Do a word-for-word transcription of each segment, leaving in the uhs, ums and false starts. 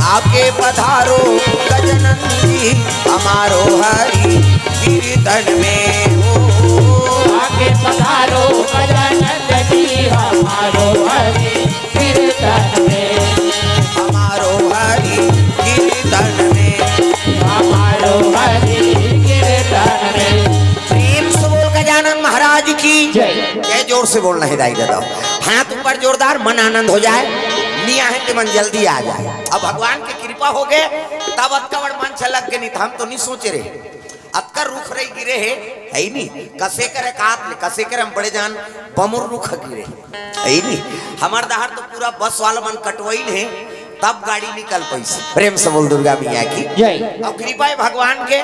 आके पधारो गजानंद जी हमारो हरि कीर्तन में हो। आके पधारो गजानंद जी हमारो हरि कीर्तन में। हमारो हरि कीर्तन में। हमारो हरि कीर्तन में। प्रेम से बोल गजानंद महाराज की जय। जय। जोर से बोलना हे दाई ददा। हाथ ऊपर जोरदार, मन आनंद हो जाय। नइ आहे ते मन जल्दी आ जाय। अब भगवान के कृपा होगे, तब अतका बड़ मंच लग गे, नइ त हम तो नइ सोचे रहे। अतका रुख रही गिरे हे, हे ही नइ। कसे कर एकात ले, कसे कर हम बड़े जान बमुर रुख गिरे हे, हे ही नइ। हमर डहर तो पूरा बस वाला मन कटवाइन हे, तब गाड़ी निकल पइस। प्रेम से बोल दुर्गा मैया की जय। अब कृपा हे भगवान के,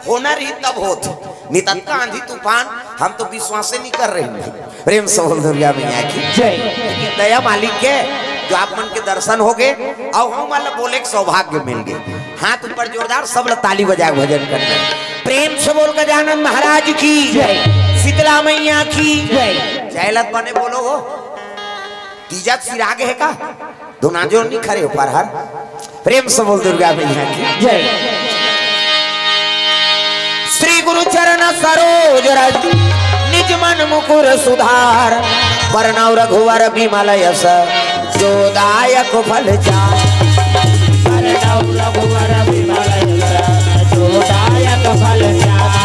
होना रही तब होत, नइ त अतका आंधी तूफान, हम तो विश्वासे नइ कर रहे हैं। प्रेम से बोल दुर्गा मैया की जय। लेकिन दया मालिक के, जो आप मन के दर्शन होगे, अउ हम मन ला बोले के सौभाग्य मिल गे। हाथ ऊपर जोरदार, सब ला ताली बजा के भजन करना हे। प्रेम से बोल गजानन महाराज की जय। शीतला मैया की जय। जय लत बने बोलो हो। तीजा सिरा गे हे का? धुना जो नइ खरे हो पर हर। प्रेम से बोल दुर्गा मैया की जय। श्री गुरु चरण सरोज रज, निज मन मुकुर सुधार। बरनउँ रघुवर बिमल यस, जो दायक फल चार। बरनउँ रघुवर बिमल यस, जो दायक फल चार।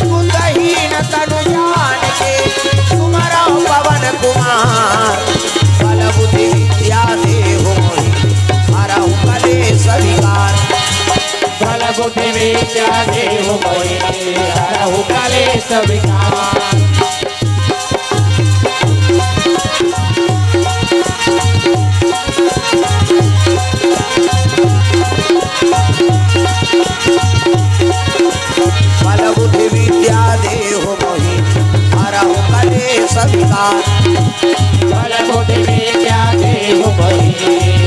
कुंतहीन तनु जान के सुमरौ पवन कुमार। बल बुद्धि विद्या देहु मोहि हरहु कलेस विकार। बल बुद्धि विद्या देहु मोहि हरहु कलेस विकार। बल बुद्धि विद्या देहु मोहि हरहु कलेस विकार। बल बुद्धि विद्या देहु मोहि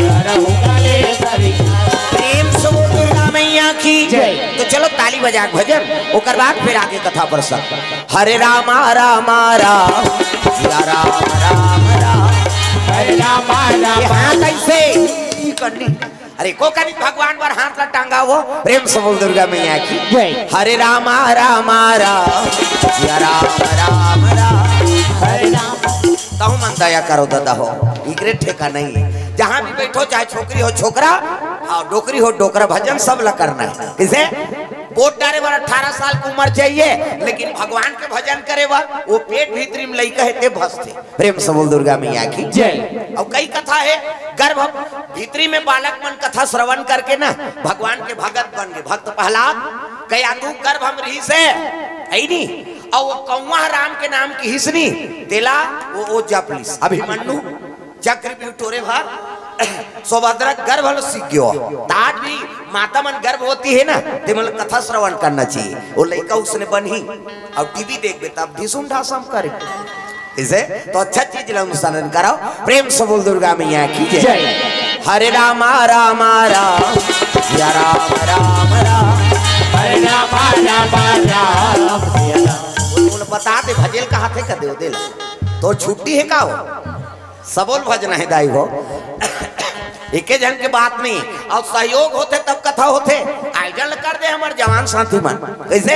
हरहु कलेस विकार। प्रेम से बोल दुर्गा मैया की जय। तो चलो ताली बजा के भजन, ओकर बाद फिर आगे कथा प्रसंग। हरे रामा रामा राम, सिया राम राम राम। हरे रामा रामा। ये हाथ ऐसे ही करनी। अरे को कनी भगवान बर हाथ ला टांगा हो। प्रेम से बोल दुर्गा मैया की जय। हरे रामा रामा राम, सिया राम राम राम। हरे राम। तहु मन दया करो दादा हो, इकरे ठेका नहीं हे। जहाँ भी बैठो, चाहे छोकरी हो छोकरा, हाँ, डोकरी हो डोकरा, भजन सब ला करना हे। किसे? पोट डारे बर अठारह साल के उमर चाहिए, लेकिन भगवान के भजन करे बर वो पेट भीतरी में लइका हे ते भजथे। प्रेम से बोल दुर्गा मैया की जय। अउ कई कथा हे, गर्भ भीतरी में बालक मन कथा श्रवण करके ना भगवान के भगत बन गे। भक्त प्रहलाद कया तू गर्भ में रहिस हे, हे ही नइ? अउ वो कौवा राम के नाम किहिस नइ, तेला वो, वो जप लिस। अभिमन्यु चक्रव्यूह टोरे भर सुभद्रा गर्भ ल सीख गयो। त आज भी माता मन गर्भवती हे ना, ते मन ल कथा श्रवण करना चाहिए। वो लइका उसने बनही, अउ टीवी देखबे तब ढिसुम ढासम करे। इसे तो अच्छा चीज ला अनुसरण कराओ। प्रेम से बोल दुर्गा मैया की जय। जय। हरे रामा रामा राम, सिया राम राम राम। हरे रामा रामा राम, सिया राम। बोल, बोल, बता दे, भजेल कहा थे, कर दे, दे ला। तो छुट्टी हे का हो? सबोल भजना हे दाई हो। एके झन के बात नहीं, अउ सहयोग होथे तब कथा होथे। आयोजन ल कर दे हमर जवान साथी मन। कइसे?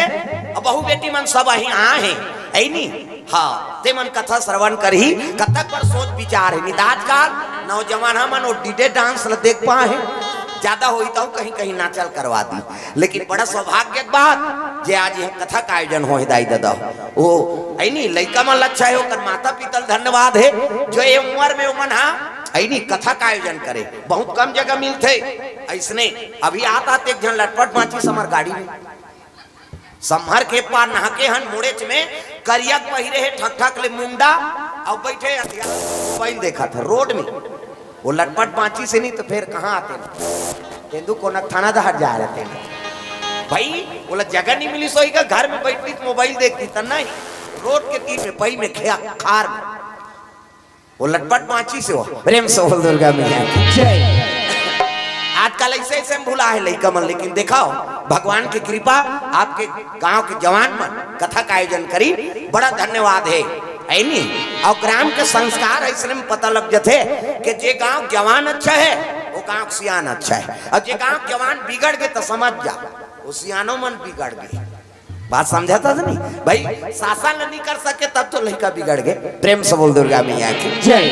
अब बहू बेटी मन सब अही आ हे, हे ही नइ? हाँ, ते मन कथा श्रवण करही, कतक बर सोच विचार हे। नइ त आजकल नौजवान हमन वो डीजे डांस ल देख पाए हे, जादा होही त कहीं कहीं नाचल करवा दी। लेकिन बड़ा सौभाग्य के बात जे आज ये कथा का आयोजन होहे दाई ददा। ओ, हे ही नइ, लइका मन ल अच्छा हे, ओकर माता पिता ल धन्यवाद हे, जो ये उमर में ओमन हा, हे ही नइ, कथा का आयोजन करे। बहुत कम जगह मिलथे अइसने। अभी आत आत एक झन लटपट माचिस हमर गाड़ी में। सम्हर के पार नहाके हन मुड़ेच में, करिया पहिरे हे ठकठक ले मुंडा, अउ बइठे अंधिया मोबाइल देखत हे रोड में। वो लटपट बाँचिस हे नइ त फेर कहाँ आतेन? तेंदू कोनक थाना डहर जाय रहितेन। भाई, ओला जगह नइ मिलिस होही का, घर में बइठतिस, मोबाइल देखतिस, त नहीं, रोड के तीर में, पई में, खेया, खार में। वो लटपट बाँचिस हे वो। प्रेम से बोल दुर्गा मैया की। जय। आजकल अइसे अइसे में भुला हे लइका मन, लेकिन देखव, भगवान के कृपा, आपके गांव के जवान मन कथा का आयोजन करिन, बड़ा धन्यवाद हे। हे नी? अउ ग्राम के संस्कार अइसने में पता लग जथे कि जे गांव के जवान अच्छा हे, वो गांव के सियान अच्छा हे, अउ जे गांव के जवान बिगड़ गे त समझ जा, वो सियानो मन बिगड़ गे। बात समझत हस नी भाई? शासन ल नी कर सके तब तो लइका बिगड़ गे। प्रेम से बोल दुर्गा मैया की। जय।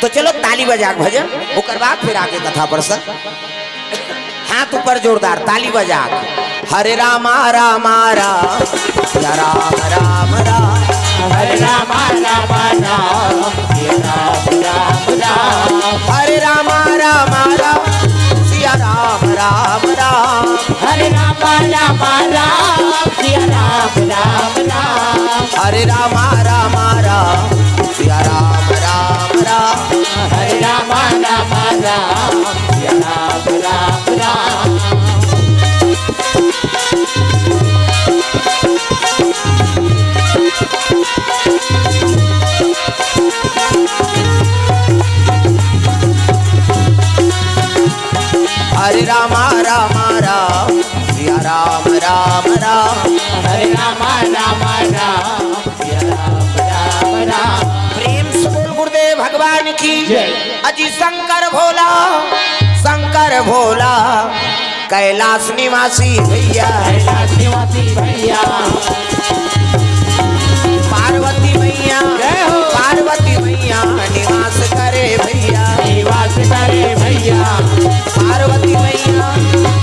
तो चलो ताली बजा के भजन, ओकर बाद फिर आगे कथा प्रसंग। हाथ ऊपर जोरदार ताली बजा के। हरे रामा रामा राम, या राम राम राम। हरे रामा रामा राम, या राम राम राम। हरे रामा रामा राम, सिया राम राम राम। हरे रामा रामा राम, सिया राम राम राम। हरे रामा रामा राम, सिया राम राम राम। हरे रामा रामा राम, सिया राम राम राम। हरे रामा रामा राम, सिया राम राम राम। हरे रामा रामा राम, सिया राम राम राम। प्रेम से बोल गुरुदेव भगवान की। जय। अजी शंकर भोला, शंकर भोला, कैलाश निवासी भैया। कैलाश निवासी भैया। पार्वती मैया, जय हो। पार्वती मैया निवास करे भैया। निवास करे भैया। पार्वती मैया,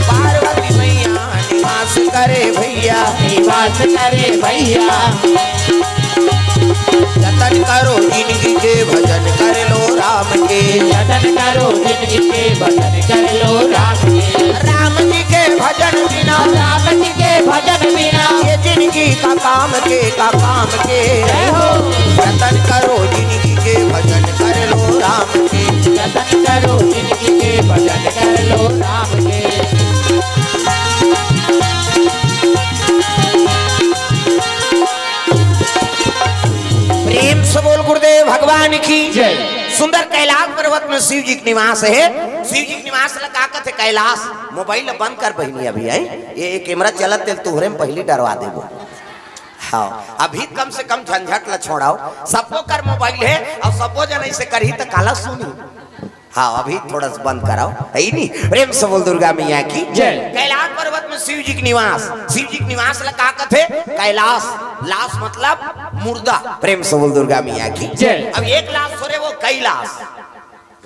पार्वती मैया निवास करे भैया। निवास करे भैया। जतन करो जिनगी के, भजन कर लो राम के। जतन करो जिनगी के, भजन कर लो राम के। राम जी के भजन बिना, राम जी के भजन बिना, ये जिनगी का काम के, का काम के। जय हो। जतन करो जिनगी के, भजन कर लो राम के। जतन करो जिनगी के, भजन कर लो राम के। प्रेम से बोल गुरुदेव भगवान की। जय। सुंदर कैलाश पर्वत में शिव जी के निवास हे। शिव जी के निवास ला का कथे? कैलाश। मोबाइल ला बंद कर बहिनी, अभी आई ये कैमरा चलत तेल तुहरे में पहली डरवा देबो। हाँ, अभी कम से कम झंझट ला छोड़ाओ। सबको कर मोबाइल हे अउ सबो जन ऐसे करही त काला सुनी। हाँ, अभी थोड़ा सा बंद कराओ, हे नी? प्रेम से बोल दुर्गा मैया की। जय। कैलाश पर्वत में शिव जी के निवास, शिव जी के निवास ला का कथे? कैलाश। लाश मतलब मुर्दा। प्रेम से बोल दुर्गा मैया की। जय। अब एक लाश थोरे, वो कई लाश।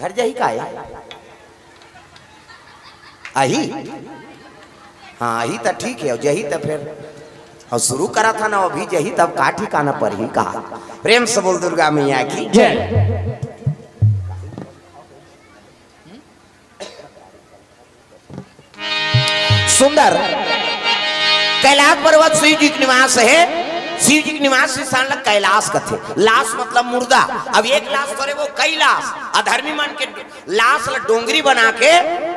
घर जाही का हे? आही? हाँ, आही त ठीक हे, अउ जही त फिर, अउ शुरू करा था ना, अभी जही तब का ठिकाना पर ही कहा। प्रेम से बोल दुर्गा मैया की। जय। सुंदर कैलाश पर्वत शिव जी के निवास हे। शिव जी के निवास स्थान ला कैलाश कथे। लाश मतलब मुर्दा। अब एक लाश थोरे, वो कई लाश। अधर्मी मन के लाश ला डोंगरी बना के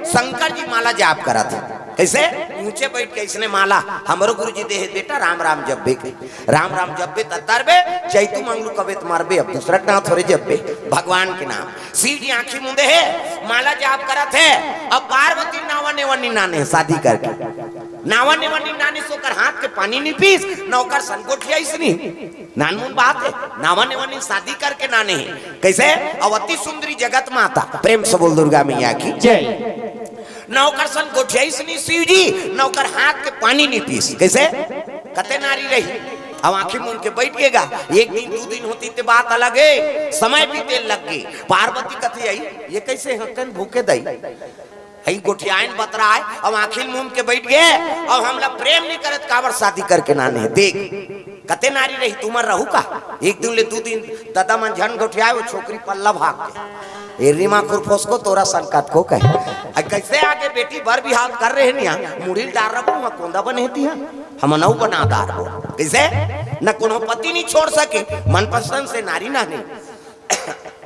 शंकर जी माला जाप करत हे। कैसे? ऊंचे बैठ के इसने माला, हमरो गुरु जी दे हे बेटा, राम राम जपबे के। राम राम जपबे त तरबे, चैतू मंगलू कबे त मरबे। अब दूसरा के नाम थोरे जपबे, भगवान के नाम। शिव जी आंखी मूंदे हे, माला जाप करत हे। अब पार्वती नावा नेवा नी नाने हे शादी करके। नावा नेवा नी नाने, सो ओकर हाथ के पानी नी पीस, न ओकर सन गोठियाइस नी। नानमुन बात हे, नावा नेवा नी शादी करके नाने हे। कैसे? अवती सुंदरी जगत माता। प्रेम से बोल दुर्गा मैया की। जय। न ओकर सन गोठियाइस नी शिव जी, न ओकर हाथ के पानी नी पीस। कैसे? कते नारी रही, अब आंखी मूंद के बैठ गे गा। एक दिन दू दिन होती ते बात अलग हे, समय बीते लग गे। पार्वती कथे, आई ये कैसे हकन भूखे दई? हई गोठियाइन बतरा हे, अब आंखी मूंद के बैठ गे, अब हमला प्रेम नी करत, काबर शादी करके नाने हे? देख, कते नारी रही, तुमर रहू का? एक दिन ले दू दिन ददा मन झन गोठियाए, वो छोकरी पल्ला भाग गे। ए रीमा खुरफोसको, तोरा सन कतको कहे। आ कैसे आगे बेटी बर बिहाव कर रहे निया, मुड़ी ल डार रखू, वहाँ कोंदा बने तिहा, हम नौ बना दार हो। कैसे? न कोनो पति नी छोड़ सके, मनपसंद से नारी नाने।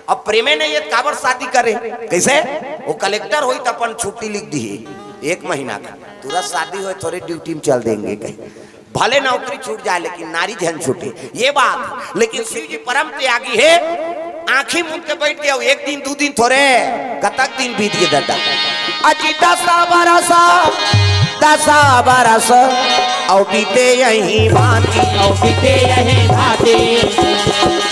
अब प्रेमे नहीं हे त काबर शादी करे? कैसे? वो कलेक्टर होई त अपन छुट्टी लिख दी एक महीना का, तुरंत शादी होए, थोरे ड्यूटी में चल देंगे कहीं, भले नौकरी छूट जाए लेकिन नारी झन छूटे, ये बात। लेकिन शिव जी परम त्यागी हे, आंखी मूंद के बैठ गे, एक दिन दू दिन थोरे, कतक दिन बीत गे ददा। अजी दसा बरस, दसा बरस, अउ बीते यही भांति। अउ बीते यही भांति।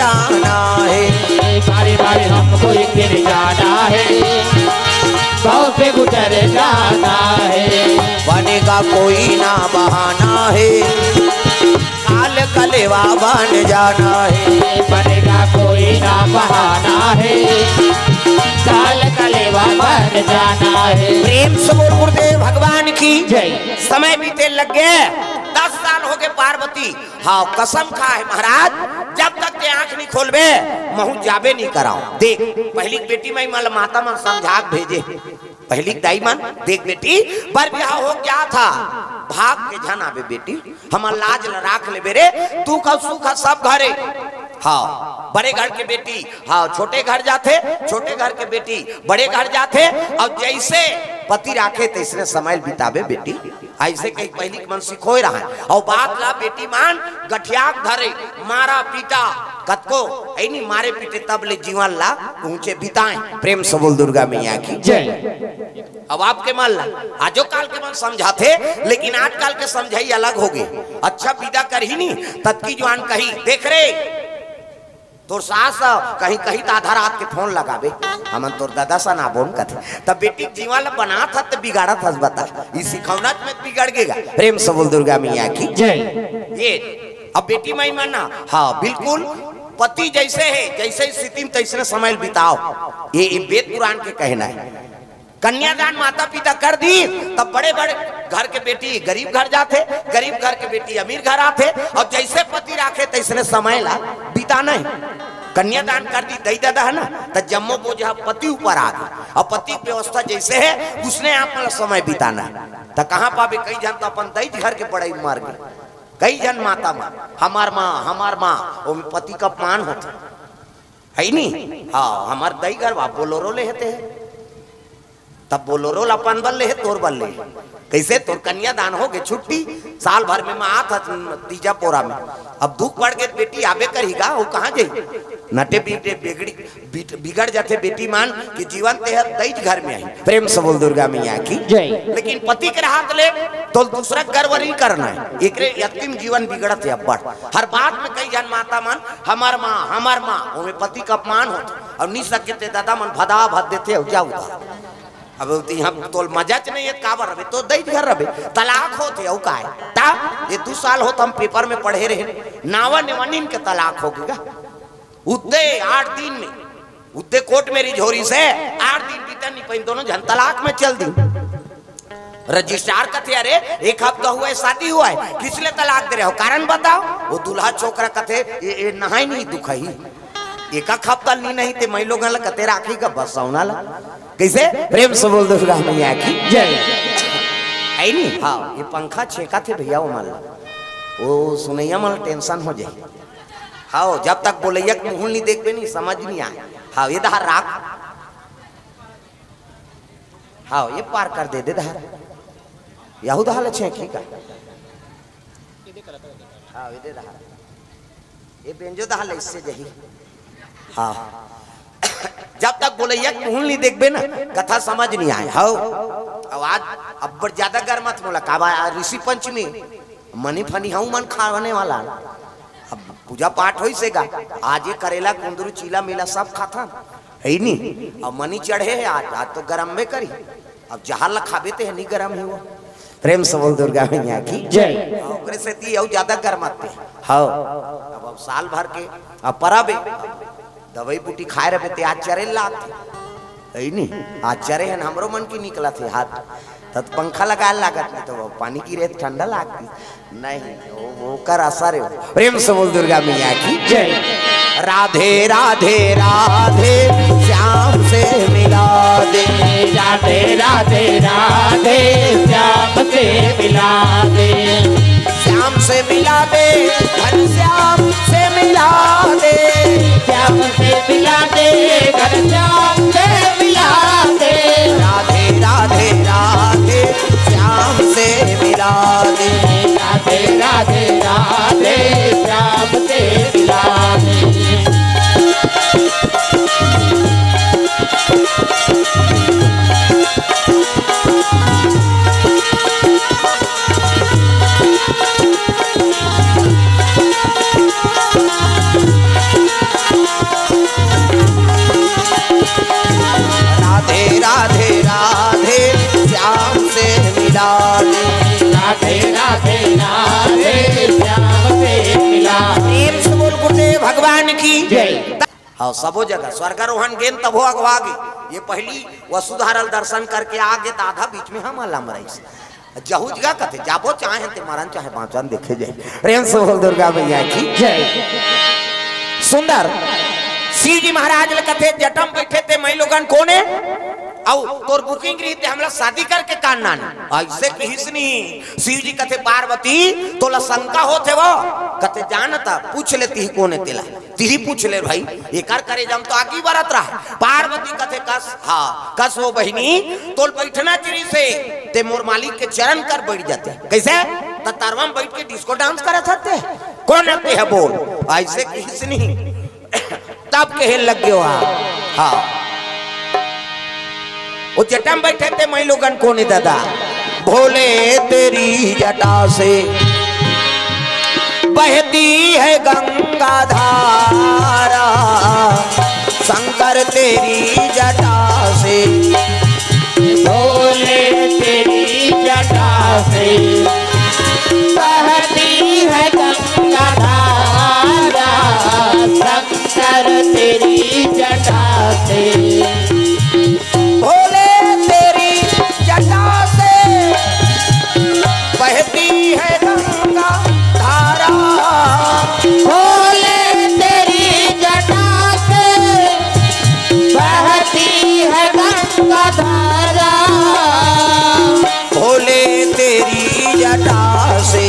जाना है। बारी बारी हमको एक दिन जाना है, गाँव से गुजर जाना है। बनेगा कोई ना बहाना है, काल कलेवा बन जाना है। बनेगा कोई ना बहाना है, काल कलेवा बन जाना है। प्रेम से बोल गुरुदेव भगवान की जय। समय बीते लग गए, दस साल हो गए पार्वती। हाँ, कसम खा है महाराज, जब तक ते आँख नहीं खोलबे, महूँ जाबे नहीं कराओ। देख, पहली बेटी माई मन ल माता मन समझा के भेजे, पहली दाई मन, देख बेटी, बर बिहाव हो गया था, भाग के झन आबे बेटी, हमर लाज ल राख लेबे रे, दुख अउ सुख ह सब घरे। हाँ, बड़े घर के बेटी, हाँ, छोटे घर जाथे, छोटे घर के बेटी, बड़े घर जाथे, अउ जैसे पति राखे, तैसने समय ल बिताबे बेटी। अइसे कही पहिली के मन सिखोय रहय। अउ बात ला बेटी मन गठिया के धरे, मारा पीटा, कतको, अइनी मारे पीटे तब ले जीवन ला पहुँचे बिताए। प्रेम से बोल दुर्गा मैया की जय। अब आपके मन ला, आजो काल के मन समझाथे, लेकिन आजकाल के समझाई अलग होगे। अच्छा विदा करही नी, ततकी जुवान कही, देख रे, तोर सास कहीं कहीं त आधा रात के फोन लगाबे, हमन तोर ददा सन आबोन कथे। तब बेटी के जीवन ला बनात हस त बिगाड़त हस, बता। ई सिखौना में बिगड़ गेगा। प्रेम से बोल दुर्गा मैया की जय। ये अब बेटी माई मन ना, हाँ बिल्कुल, पति जैसे है, जैसे स्थिति में तैसने समय बिताओ। ये, ये वेद पुराण के कहना है। कन्यादान माता पिता कर दी, तब बड़े बड़े घर के बेटी गरीब घर जाथे, गरीब घर के बेटी अमीर घर आथे, अउ जैसे पति राखे तैसने समय ला बिताना है। कन्यादान कर दी दई ददा है ना, त जम्मो बोझा पति ऊपर आ गई, अउ पति के व्यवस्था जैसे है उसने आप मन ला समय बिताना है। त कहाँ पाबे, कई झन तो अपन दई घर के बड़ई मर गए, कई झन माता मन, हमार माँ, हमार माँ, ओमे पति का अपमान होथे, है नी? हाँ, हमार दई घर वा बोलोरो ले हेते है, तब बोलोरो ला अपन बल ले हे, तोर बल ले हे। कैसे? तोर कन्यादान हो गे, छुट्टी, साल भर में मैं आत हस तीजा पोरा में। अब दुख पड़ गे, बेटी आबे करही गा, वो कहाँ जाही? नटे बीटे बिगड़ी, बीट-, बिगड़ जाथे बेटी मान के जीवन ते हर दईज घर में आही। प्रेम से बोल दुर्गा मैया की जय। लेकिन पति के रहत ले तो दूसरा गर्व नहीं करना है, एकरे यतिम जीवन बिगड़त है अब्बड़। हर बात में कई झन माता मन, हमार माँ, हमार माँ, ओमे पति का अपमान होथे, अउ नी सके ते ददा मन भदा भद देथे, अउ जाऊ गा। अब ते इहाँ तोल मजा च नहीं है, काबर रबे? तो दई घर रबे, तलाक होथे, अउ काय? ता ये दू साल होत हम पेपर में पढ़े रहे, नावा नेवानिन के तलाक हो गे गा। उद्दे आठ दिन में, उद्दे कोर्ट में रिझोरी से आठ दिन बीतन नहीं पाइन, दोनों झन तलाक में चल दी। रजिस्ट्रार कथे, "अरे, एक हफ्ता हुआ है, शादी हुआ है, किस लिए तलाक दे रहे हो? कारण बताओ।" वो दूल्हा छोकरा कथे, "ये, ये नहाई नहीं दुखही। एक हफ्ता नी नहीं ते मैं लोगन ला कते राखी का बस सौना ला।" कैसे? प्रेम से बोल दुर्गा मैया की जय। है नी? हाँ, ये पंखा छेंकाथे भैया, वो मन ला, वो सुनैया मन ला टेंशन हो जाए। हाँ, जब तक बोलैया के मुँह नहीं देखबे नहीं समझ नहीं आए। हाँ, ये दहा राख। हाँ, ये पार कर दे, दे दहा। यहू दहा ले छेंकी का। हाँ, ये दे दहा। ये बेंजो दहा ले इससे जही। हाँ। जब तक बोलैया के मुँह नहीं देखबे ना, कथा समझ नहीं आए। हाँ। अब आज अब्बड़ ज्यादा गरमत मोला, काबर आज ऋषि पंचमी, मनी फनी हूँ मन खाने वाला। अब पूजा पाठ होइस हे गा, आज ये करेला, कुंदरू, चीला, मीला सब खाथन, है नी? अब मनी चढ़े हे आज, आज तो गरम में करी। अब जहर ला खाबे ते ह नी गरम ही वो। प्रेम से बोल दुर्गा मैया की जय। हाँ, ओकरे सेती अउ ज्यादा गरमाथे। हाँ, अब, अब साल भर के अब परब हे, दवाई बूटी खाए रहे ते आज चरे लागथे, है नी? आज चरे हन, हमरो मन की निकलत हे हाथ, तब पंखा लगाए लागत नहीं तो पानी गिरे त ठंडा लागती। नहीं, वो, वो कर असर है। प्रेम से बोल दुर्गा मैया की जय। राधे राधे राधे, श्याम से मिला दे। राधे राधे राधे, श्याम से मिला दे। श्याम से मिला दे, घनश्याम से मिला दे। श्याम से मिला दे, घनश्याम से मिला दे। राधे राधे राधे, श्याम से मिला दे। राधे राधे राधे, श्याम से मिला दे। अउ सबो जगह स्वर्गारोहण गेन तभो अगवा गे। ये पहली वसुधारा ल दर्शन करके आ गे, त आधा बीच में हमला मराइस। जहू जगह कथे, जाबो चाहे ते मरन चाहे बाँचन देखे जाही। प्रेम से बोल दुर्गा मैया की जय। सुंदर। शिव जी महाराज ल कथे, जटा म बइठे ते मई लोगन कोन ए? अउ तोर booking रही ते हमला शादी करके का नान? अइसे किहिस नहीं। शिव जी कथे, पार्वती, तोला शंका होत हे वो? कथे, जानता, पूछ ले तिही कोन ए तेला। तिही पूछ ले भाई, एकर करेजा म तो आगी बरत रहा। पार्वती कथे, कस, हाँ, कस वो बहिनी, तोल बइठना चाहिए से, ते मोर मालिक के चरण कर बइठ जाते। कइसे? त तरवा म बइठ के disco dance करत हते। कोन ए ते ह बोल? अइसे किहिस नहीं। तब कहे लग गयो हा। हाँ। वो जटा म बइठे ते मई लोगन कोन ए दादा? भोले तेरी जटा से बहती है गंगा धारा, शंकर तेरी जटा से। भोले तेरी जटा से बहती है गंगा धारा, शंकर तेरी जटा से। भोले तेरी जटा से बहती है गंगा धारा। भोले तेरी जटा से बहती है गंगा धारा। भोले तेरी जटा से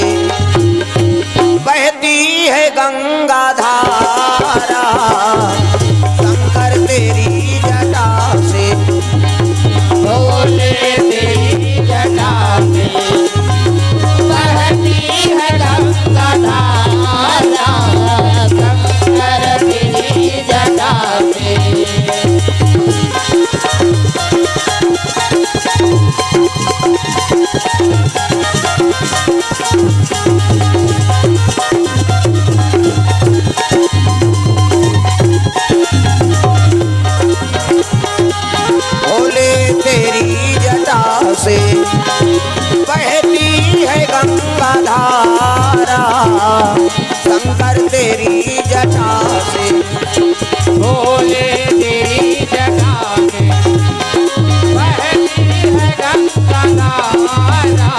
बहती है गंगा धारा, शंकर तेरी जटा से। भोले तेरी जटा से बहती है गंगा धारा, शंकर तेरी जटा से। भोले तेरी जटा से बहती है गंगा धारा, शंकर तेरी जटा से। भोले तेरी जटा से बहती है गंगा धारा,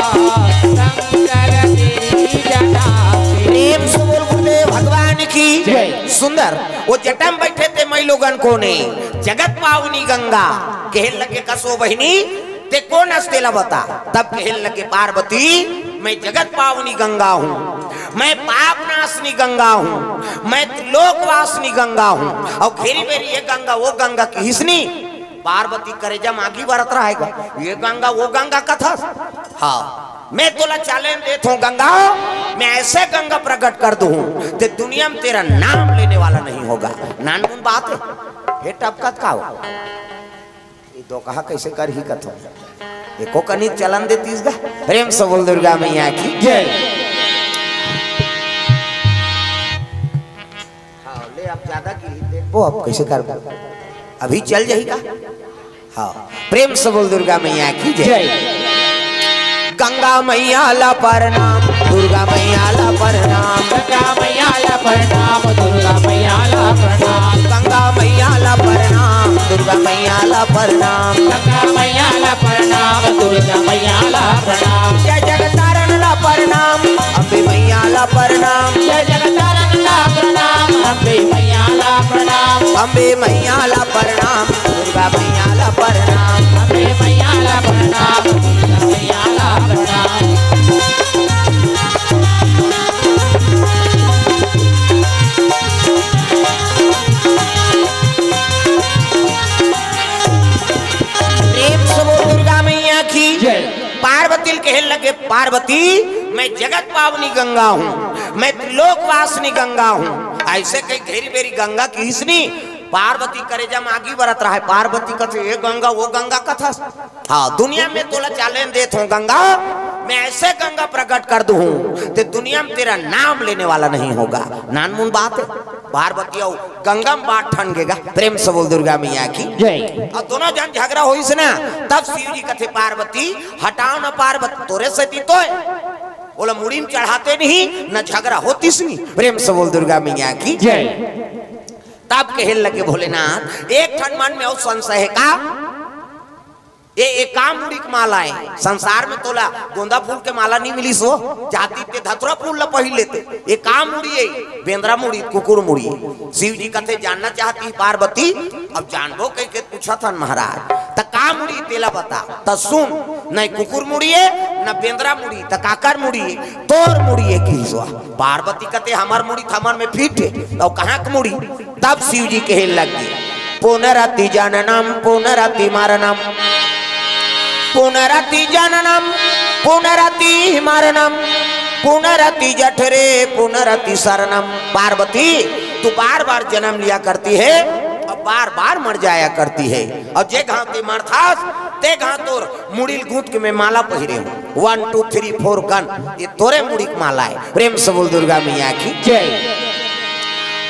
शंकर तेरी जटा से। प्रेम से बोल गुरुदेव भगवान की जय। सुंदर। वो जटा म बइठे ते मई लोगन कोन ए? जगत पावनी गंगा। कहे लगे, कस वो बहिनी, ते कोन अस तेला बता। तब कहे लगे, पार्वती, मैं जगत पावनी गंगा हूँ, मैं पाप नाशनी गंगा हूँ, मैं त्रिलोकवासिनी गंगा हूँ। अउ घेरी बेरी ये गंगा, वो गंगा किहिस नहीं। पार्वती करेजा म आगी बरत रहा हे गा, ये गंगा, वो गंगा कथस। हाँ, मैं तोला challenge देत हूँ गंगा, मैं ऐसे गंगा प्रकट कर दूँ, ते दुनिया में तेरा नाम लेने वाला नहीं होगा। नानमुन बात हे, हे टपकत का हो? ये दोकहा कइसे करही कथो? एको कनी चलन देतिस गा। प्रेम से बोल दुर्गा मैया की जय। हाँ, ले अब ज्यादा की देखबो, अब कइसे करबो? अभी चल जाही का? हाँ, प्रेम से बोल दुर्गा मैया की जय। जय। गंगा मैया ला प्रणाम, दुर्गा मैया ला प्रणाम। गंगा मैया ला प्रणाम, दुर्गा मैया ला प्रणाम। गंगा मैया ला प्रणाम, दुर्गा मैया ला प्रणाम। गंगा मैया ला प्रणाम, दुर्गा मैया ला प्रणाम। जय जगतारण ला प्रणाम, अम्बे मैया ला प्रणाम। जय जगतारण ला प्रणाम, अम्बे मैया ला प्रणाम। अम्बे मैया ला प्रणाम, दुर्गा मैया ला प्रणाम। अम्बे मैया ला प्रणाम, दुर्गा मैया ला प्रणाम। प्रेम से बोल दुर्गा मैया की जय। पार्वती ल कहे लगे, पार्वती, मैं जगत पावनी गंगा हूँ, मैं त्रिलोकवासिनी गंगा हूँ। अइसे कही घेरी बेरी गंगा किहिस नहीं। पार्वती करेजा म आगी बरत रहा हे। पार्वती कथे, ये गंगा, वो गंगा कथस। हाँ, दुनिया में तोला challenge देत हूँ गंगा, मैं ऐसे गंगा प्रकट कर दूँ, ते दुनिया में तेरा नाम लेने वाला नहीं होगा। नानमुन बात हे, पार्वती अउ गंगा म बात ठन गे गा। प्रेम से बोल दुर्गा मैया की जय। अउ दोनों झन झगरा होइस ना, तब शिव जी कथे, पार्वती, हटाओ ना पार्वती, तोरे सेती तो हे। ओला मुड़ी म चढ़ाते नहीं, न झगरा होतिस नहीं। प्रेम से बोल दुर्गा मैया की जय। अब कहे लगे भोलेनाथ, एक ठन मन में अउ संशय हे का? ए, ए का मुड़ी के माला हे? संसार में तोला गोंदा फूल के माला नहीं मिलिस हो? जाती ते धतुरा फूल ला पहिर लेते। ए का मुड़ी हे? बेंदरा मुड़ी, कुकुर मुड़ी। शिव जी कथे, "जानना चाहती पार्वती?" अब जानबो कहिके पूछत हन महाराज, "त का मुड़ी तेला बता।" त सुन, न कुकुर मुड़ी हे, न बेंदरा मुड़ी, त काकर मुड़ी हे? तोर मुड़ी हे किहिस। पार्वती कथे, "हमर मुड़ी त हमर में फिट हे, अउ कहाँ के मुड़ी?" तब शिव जी कहे लग गे, "पुनरपि जननम पुनरपि मरणम, पुनरपि जननम पुनरपि मरणम, पुनरपि जठरे पुनरपि शरणम।" पार्वती, तू बार बार जन्म लिया करती है और बार बार मर जाया करती है, और जे घांव ते मरथस ते घांव तोर मुड़ी ल गूंथ के मैं माला पहिरे हूँ। One two three four gun, ये तोरे मुड़ी के माला हे। प्रेम से बोल दुर्गा मैया की जय।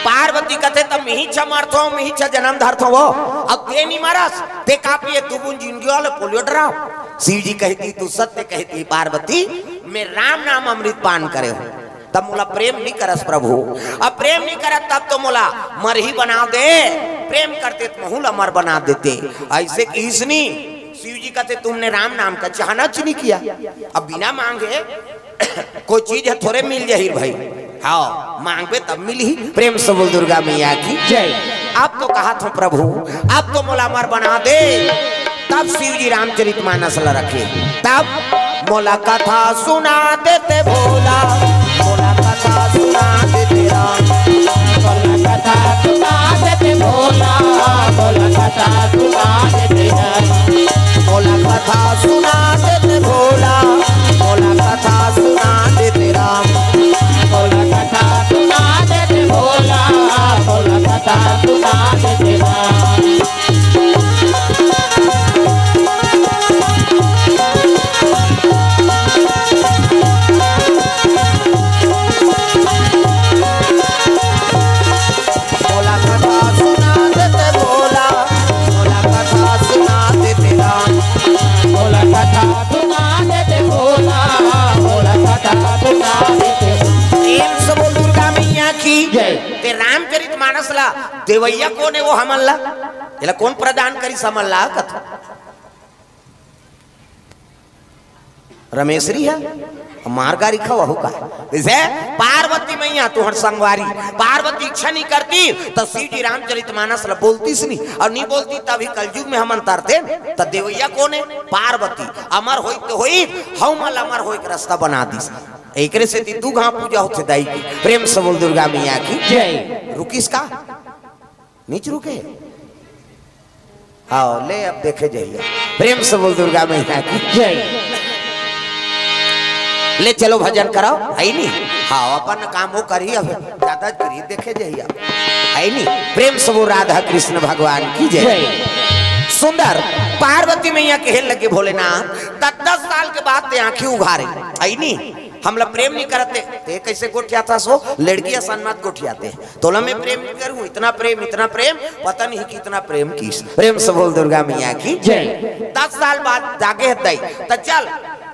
पार्वती कथे, "तब मिही छ मरथो, मिही छ जन्म धरथो वो, अब ते नहीं मरस, ते का पिए, तू बुन जिंदगी वाले पोलियो ड्रॉप।" शिव जी कहती, "तू सत्य कहती पार्वती, मैं राम नाम अमृत पान करे हूँ, तब मोला प्रेम नहीं करस प्रभु, अब प्रेम नहीं करत तब तो मोला मरही बना दे, प्रेम करते तो महू ल अमर बना देते।" ऐसे किहिस नी। शिव जी कहते, "तुमने राम नाम का चाहना च नहीं किया।" अब बिना मांगे कोई चीज हे थोरे मिल जाही भाई। हाँ, मांगबे तब मिलही। प्रेम से बोल दुर्गा मैया की जय। अब तो कहत हूँ प्रभु, अब तो मोला अमर बना दे। तब शिव जी रामचरित मानस ला रखे। तब मोला कथा सुना देते भोला, मोला कथा सुना देते राम, मोला कथा सुना देते भोला, मोला कथा सुना देते राम, मोला कथा सुना देते भोला, मोला कथा सुना देते राम, मोला कथा सुना देते भोला, मोला कथा सुना देते राम। मोला कथा सुना देते भोला, मोला कथा सुना देते राम, मोला कथा सुना देते भोला, मोला कथा सुना देते राम। प्रेम से बोल दुर्गा मैया की जय। ते रामचरित मानस ला देवैया कोन हे वो हमन ला? एला कोन प्रदान करिस हमन ला? कथा रमेशरी हे, मार गारी खवाहू का। जइसे पार्वती मैया तुहर संगवारी, पार्वती इच्छा नहीं करती त शिव जी रामचरित मानस ला बोलतीस नहीं, अउ नहीं बोलती तभी कलयुग में हमन तरते। त देवैया कोन हे? पार्वती। अमर होई त होई, हमन ला अमर होई के रास्ता बना दिस। एकरे सेती दू घांव पूजा होथे दाई की। प्रेम से बोल दुर्गा मैया की जय। रुकिस का? नीच रुके। हाँ, ले अब देखे जइया। प्रेम से बोल दुर्गा मैया की जय। ले चलो भजन कराओ, हे नी? हाँ, अपन काम वो करी, अब दादागिरी देखे जइया, हे नी? प्रेम से बोल राधा कृष्ण भगवान की जय। जय। सुंदर पार्वती मैया कहे लगे भोलेनाथ, "दस दस साल के बाद ते आंखी उघारे, हे नी? हमला प्रेम नहीं करते, ते कैसे गोठियाथस वो? लड़की असन मत गोठियाते।" तोला मैं प्रेम नहीं करूं, इतना प्रेम, इतना प्रेम, पता नहीं कितना प्रेम किस। प्रेम से बोल दुर्गा मैया की जय। दस साल बाद जागे हे दाई, त चल,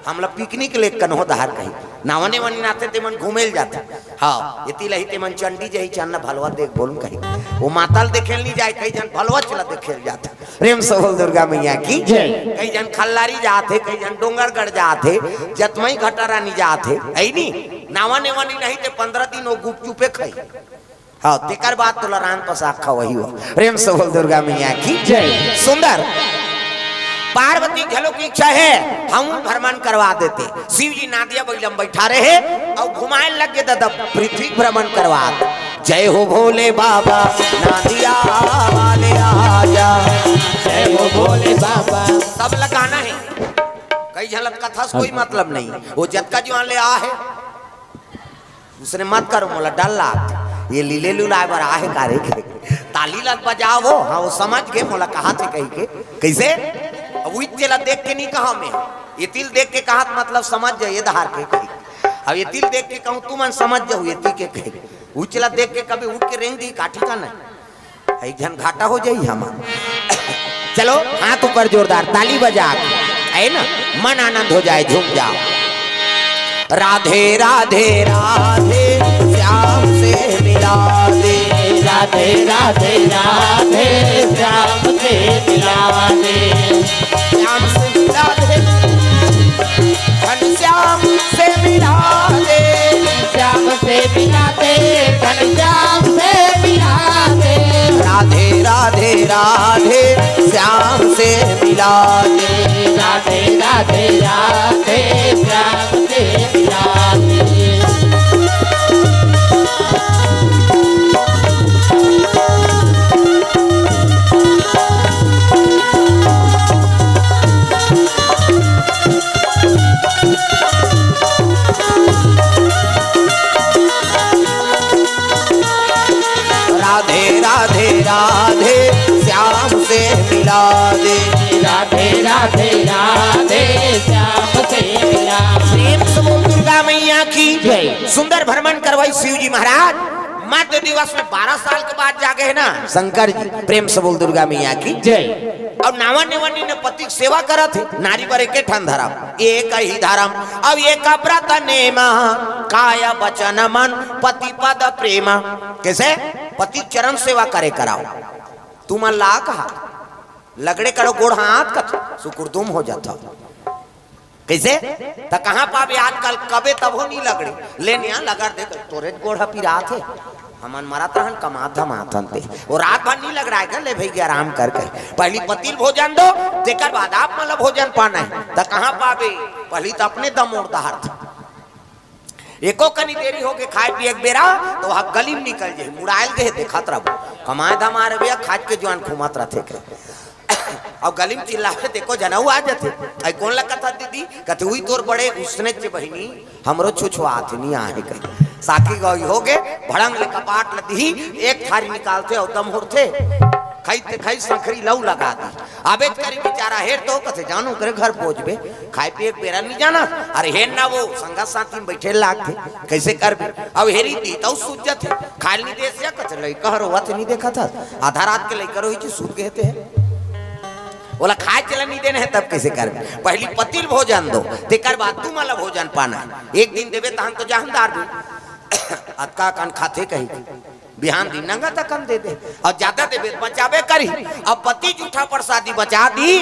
हमला पिकनिक ले कन्हो डहर कही। नावा नेवा नी आथे, तेमन घूमे ल जाथे। हाँ, एती लही तेमन चंडी जही चन्ना भलवा देख बोलूं कही। वो माता ल देखे ल नहीं जाय, कई झन भलवा चला देखे ल जाथे। प्रेम से बोल दुर्गा मैया की जय। कई झन खल्लारी जाथे, कई झन डोंगरगढ़ जाथे, जतमई घटा रानी जाथे, हे नी? नावा नेवा नी, नहीं ते पंद्रह दिन वो गुपचुपे खाई। हाँ, तेकर बाद तोला रांध पसाक खवाही हो। प्रेम से बोल दुर्गा मैया की जय। सुंदर पार्वती घलो की इच्छा हे, हम भ्रमण करवा देते। शिव जी नादिया बइला म बैठा रहे अउ घुमाए लग गे दादा, पृथ्वी भ्रमण करवा। जय हो भोले बाबा, नादिया वाले आजा। जय हो भोले बाबा। सब लगाना हे। कई झलक कथा से कोई मतलब नहीं, वो जतका जुआन ले आ हे। उसने मत करो, मोला डर लाग। ये लीले लुलाए बर आहे का रे? ताली लग बजाओ। हाँ, वो समझ गे मोला कहा थे कही के। कैसे? अब उइच ला देख के नहीं कहा मैं, एती ल देख के कहा, मतलब समझ जाइए धार के कही। अब एती ल देख के कहूँ, तुमन समझ जाओ एती के कही। उइच ला देख के कभी उठ के रेंग दी काठी का नहीं। एक झन घाटा हो जाई हमर। चलो, हाथ ऊपर जोरदार, ताली बजा के, हे ना, मन आनंद हो जाए, झूम जाओ। राधे राधे राधे, श्याम से मिला दे। राधे राधे राधे, श्याम से मिला दे। श्याम से मिला दे, घनश्याम से मिला दे। श्याम से मिला दे, घनश्याम से मिला दे। राधे राधे राधे, श्याम से मिला दे। राधे राधे राधे, श्याम से मिला दे। राधे राधे राधे, श्याम से मिला दे। राधे राधे राधे, श्याम से मिला। प्रेम से बोल दुर्गा मैया की जय। सुंदर भ्रमण करवाई शिव जी महाराज। मध्य दिवस में बारह साल के बाद जागे है ना शंकर जी। प्रेम से बोल दुर्गा मैया की जय। अब नावा नेवनी ने पति के सेवा करत है, नारी बर एक ठन धर्म, एक ही धर्म। अब एक व्रत नेमा, काय वचन मन पति पद प्रेमा। कैसे? पति चरण सेवा करे कराओ। तुमन ला कहा, लगड़े करो गोड़ हाथ कथ, सुकुरदुम हो जाता। कैसे? त कहाँ पाबे आजकल, कबे तभो नहीं लगड़े। ले निया लगड़ दे, तोरे गोड़ ह पिरात हे। हमन मरत रहन, कमात धमात हन ते। वो रात भर नहीं लगड़ाए कर, ले भई आराम करके। पहली पति ल भोजन दो, तेकर बाद आप मन ल भोजन पाना है। त कहाँ पाबे? पहली त अपने दम ओर दहार थे। एको कनी देरी होके खाए पिए के बेरा, तो वहाँ गली में निकल जाए, मुड़ायल गए, देखत रहबो। कमाए धमाए रहे भैया, खाज के जुआन घूमत रहथे के। अब गली में चिल्लावे, देखो जनऊ आ जाथे। आई कौन लगत ह दीदी? कथे, "उही तोर बड़े उसने चे बहिनी, हमरो छुछुआत नहीं आहे," कही। साकी गई हो गे, भड़ंग ले कपाट ल दिही, एक थारी निकालथे, अउ दम होरथे। खाई ते खाई संखरी लऊ लगा दी। आबेच करी बेचारा हेर तो कथे, "जानो करे घर पहुंचबे, खाए पिए के बेरा नहीं जाना।" अरे हेर ना वो संगत साथी में बैठे लागथे, कैसे करबे? अब हेरी दी तो सूझ जाथे, खाए नहीं दे से कथे, "लइका हर रोवत नहीं देखा था, आधा रात के लइका रोही जी सूत गए थे।" बोला, "खाए चला नहीं देने हैं, तब कैसे करबे? पहली पति ल भोजन दो, तेकर बाद तुम वाला भोजन पाना है। एक दिन देबे तहन तो जहनदार भी।" अतका कन खाथे कही। बिहान दिन नंगा तकन दे दे, अउ जादा देबे त बचाबे करही। अब पति जूठा प्रसादी बचा दी,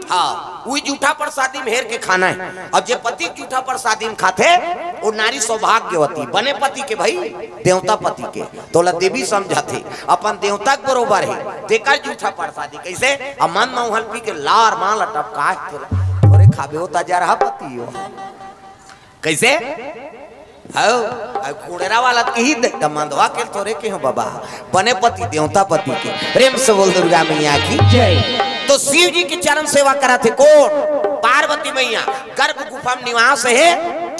हाँ, उही जूठा प्रसादी में हेर के खाना है। अब जे पति जूठा प्रसादी में खाथे, वो नारी सौभाग्यवती, बने पति के भई, देवता पति के, तोला देवी समझथे, अपन देवता के बरोबर है, तेकर जूठा प्रसादी। कैसे? अब मन मौहल पी के लार माल टपकाए, थोरे, थोरे खाबे हो त जरहा पति हो। कैसे? हौ, अब कुड़ेरा वाला कही दे, त मंदवा के थोरे के हो बाबा, बने पति देवता पति के। प्रेम से बोल दुर्गा मैया की जय। तो शिव जी की चरण सेवा करत हे कौन? पार्वती मैया, गर्भ गुफा में निवास है।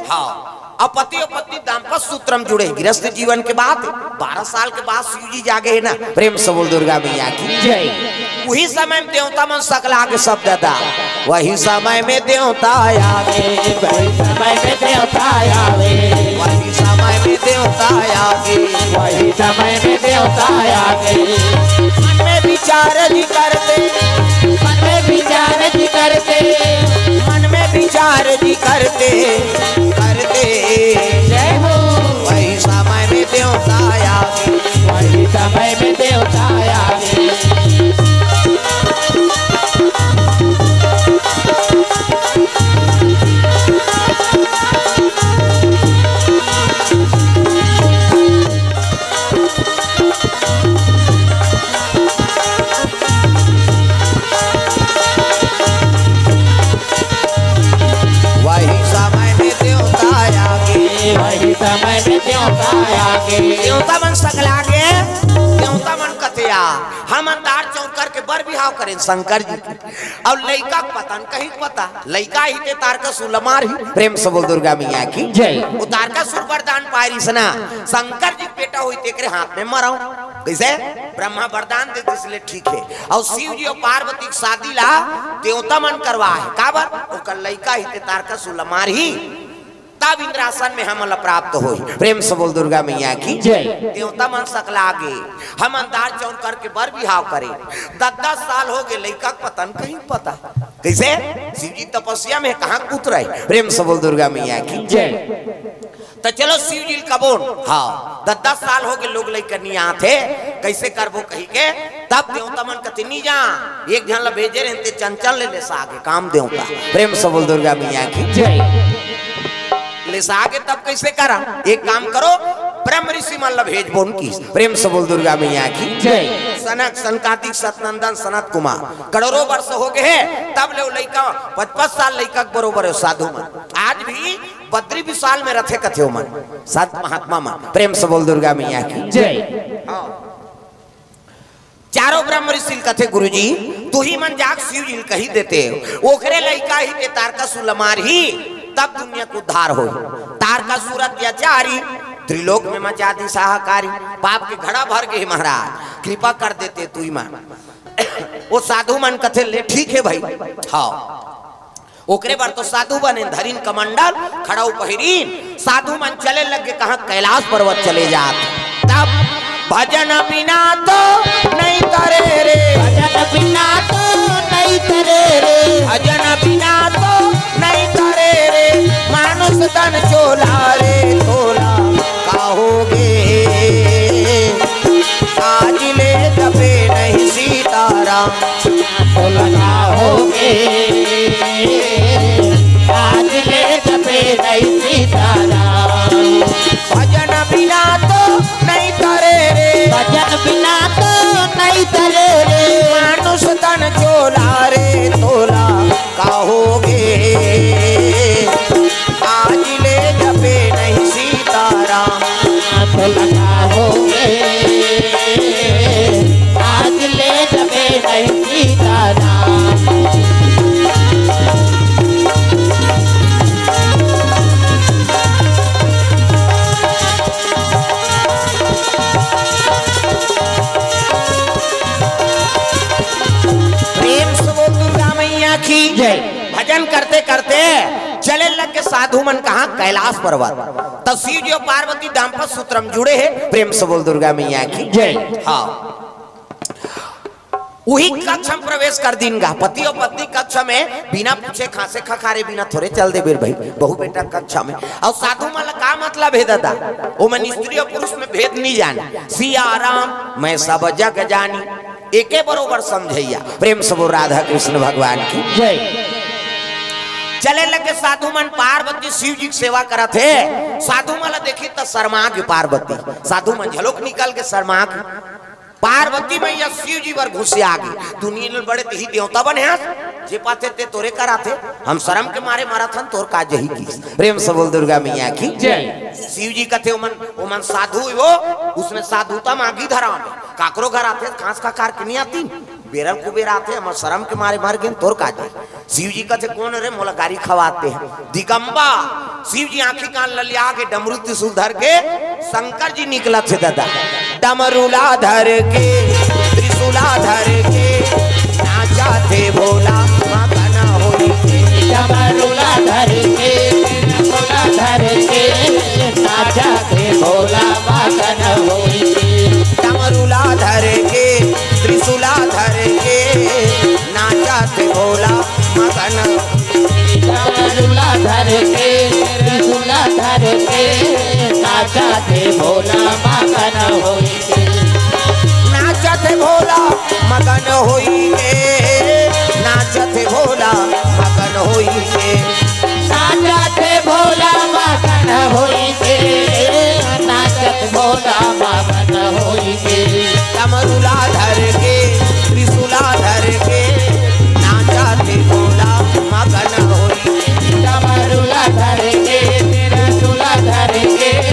हाँ, अब पति और पत्नी दाम्पत्य सूत्र में जुड़े, गृहस्थ जीवन के बाद बारह साल के बाद शिव जी जागे है ना। प्रेम से बोल दुर्गा मैया की जय। उही समय में देवता मन सकला के शब्द दा, वही समय में देवता आगे, वही समय में देवता आगे, वही समय में देवता आगे, वही समय में देवता आगे। मन में विचार जी करते, मन में विचार जी करते, मन में विचार जी करते, करते। जय हो। वही समय में देवता आगे, वही समय में देवता आगे। वही समय में देवता आगे, वही समय में देवता आगे। देवता मन सकला गे, देवता मन कथे, हमन दार चौंक करके बर बिहाव करेन शंकर जी के। अउ लइका के पता न कहीं पता, लइका ही ते तारकासुर ल मारही। प्रेम से बोल दुर्गा मैया की जय। वो तारकासुर वरदान पाए रिहिस ना, शंकर जी के बेटा होई तेकरे हाथ में मरव। कैसे? ब्रह्मा वरदान दे दिस ले ठीक है। अउ शिव जी अउ पार्वती के शादी ला देवता मन करवा है। काबर? ओकर लइका ही ते तारकासुर ल मारही, तब इंद्रासन में हमन ला प्राप्त होही। प्रेम से बोल दुर्गा मैया की जय। देवता मन सकला गे, हमन दार चौंक करके बर बिहाव करे, दस दस साल हो गे, लइका के पता न कहीं पता। कैसे? शिव जी तपस्या में, कहाँ के पुत्र है? प्रेम से बोल दुर्गा मैया की जय। त चलो शिव जी ल कबोन। हाँ, दस दस साल हो गे, लोग लइका नी आथे, कइसे करबो कहिके। तब देवता मन कथे, "नी जा, एक झन ल भेजे रहेन, ते चंचल ले लेसा गे काम देवता।" प्रेम से बोल दुर्गा मैया की। जय। लेसा गे तब कइसे करा? एक काम करो, ब्रह्म ऋषि मन ल भेजबोन किहिस। प्रेम से बोल दुर्गा मैया की। जय। सनक, सनकादिक, सतनंदन, सनत कुमार, करोड़ों वर्ष हो गे हे, तब ले ओ लइका, पच पच साल लइका के बरोबर हे साधु मन। आज भी बद्री विशाल में रथे कथे ओमन, संत महात्मा मन। प्रेम से बोल दुर्गा मैया की। जय। हाँ। चारों ब्रह्म ऋषि ल कथे, "गुरुजी, तुही मन जाके शिव जी ल कहि देते, ओकरे लइका ही ते तारकासुर ल मारही, तब दुनिया के उद्धार होही। तारकासुर अत्याचारी, त्रिलोक में मचा दिस हाहाकारी, पाप के घड़ा भर गे हे महाराज, कृपा कर देते तुही मन।" ओ साधु मन कथे, "ले ठीक हे भाई।" हाँ। ओकरे बर तो साधु बनेन, धरिन कमंडल, खड़ाऊ पहिरिन, साधु मन चले लगे, कहाँ कैलाश पर्वत चले जात। तब भजन बिना तो नहीं तरे रे। भजन बिना तो नहीं तरे रे। भजन बिना तो नहीं तरे रे। मानुष तन चोला रे तोला, का होगे? आज ले जपे नहीं सीताराम। तो लगा होगे, आज ले जपे नहीं सीताराम। भजन बिना तो नहीं तरे रे। भजन बिना तो नहीं तरे रे। मानुष तन चोला रे तोला, का होगे? आज ले जपे नहीं सीताराम। तो लगा होगे, आज ले जपे नहीं सीताराम। प्रेम से बोल दुर्गा मैया की। जय। भजन करते करते चले लग के साधु मन कहाँ? कैलाश पर्वत। त शिव जी अउ पार्वती दाम्पत्य सूत्र में जुड़े हे। प्रेम से बोल दुर्गा मैया की। जय। हाँ। उही कक्ष में प्रवेश कर दिन गा। पति अउ पत्नी कक्ष में बिना पूछे खांसे खखारे बिना थोरे चल देबे भाई, बहू बेटा कक्ष में। अउ साधु मन ला का मतलब हे दादा? ओमन स्त्री अउ पुरुष में भेद नहीं जाने। सिया राम मैं सब जग जानी, एके बरोबर समझइया। प्रेम से बोल राधा कृष्ण भगवान की। जय। चले लगे साधु मन, पार्वती शिव जी के सेवा करत हे। साधु मन ला देखी त शर्मा गे पार्वती। साधु मन झलोक निकल के शर्मा गे। पार्वती मैया शिव जी बर गुस्सिया गे। दुनिया ले बड़े तिही देवता बने हस, जे पाथे ते तोरे कराथे। हम शरम के मारे मरत हन, तोर का जही की। प्रेम से बोल दुर्गा मैया की। जय। शिव जी कथे, "ओमन, ओमन साधु हे वो, उसमें साधुता मांगी धराम हे। काकरो घर आथे, खांस खखार के नहीं आती, बेरल कुबेर आथे, हमर शरम के मारे मर गेन, तोर का जही।" शिव जी कथे, "कोन रे मोला गारी खवाथे?" दिगंबा। शिव जी आंखी कान ललिया के डमरू त्रिशूल धर के शंकर जी निकलत हे दादा। डमरूला धर के, त्रिशूला धर के, नाचा थे भोला मगन होई के। डमरूला धर के, त्रिशूला धर के, नाचा थे भोला मगन होई के। डमरूला धर के, त्रिशूला धर के, नाचत भोला मगन। डमरूला धर के, त्रिशूला धर के, नाचत भोला मगन होई के। नाचत भोला मगन होई के, नाचत भोला मगन होई के। नाचत भोला मगन होई के, नाचत भोला मगन होई के। डमरूला धर के, त्रिशूला धर के, नाचत भोला मगन होई के। डमरूला धर के, त्रिशूला धर के,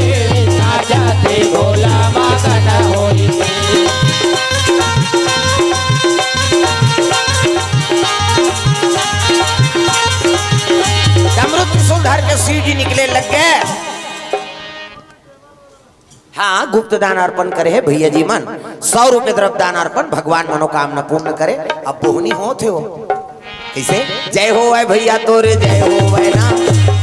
नाचत भोला मगन होई के। डमरू त्रिशूल धर के शिव जी निकले लग गे। हाँ, गुप्त दान अर्पण करे हे भैया जी मन, सौ रुपये द्रव्य दान अर्पण, भगवान मनोकामना पूर्ण करे। अब बोहनी होत हे वो। कइसे? जय होवय भैया तोर जय होवय ना,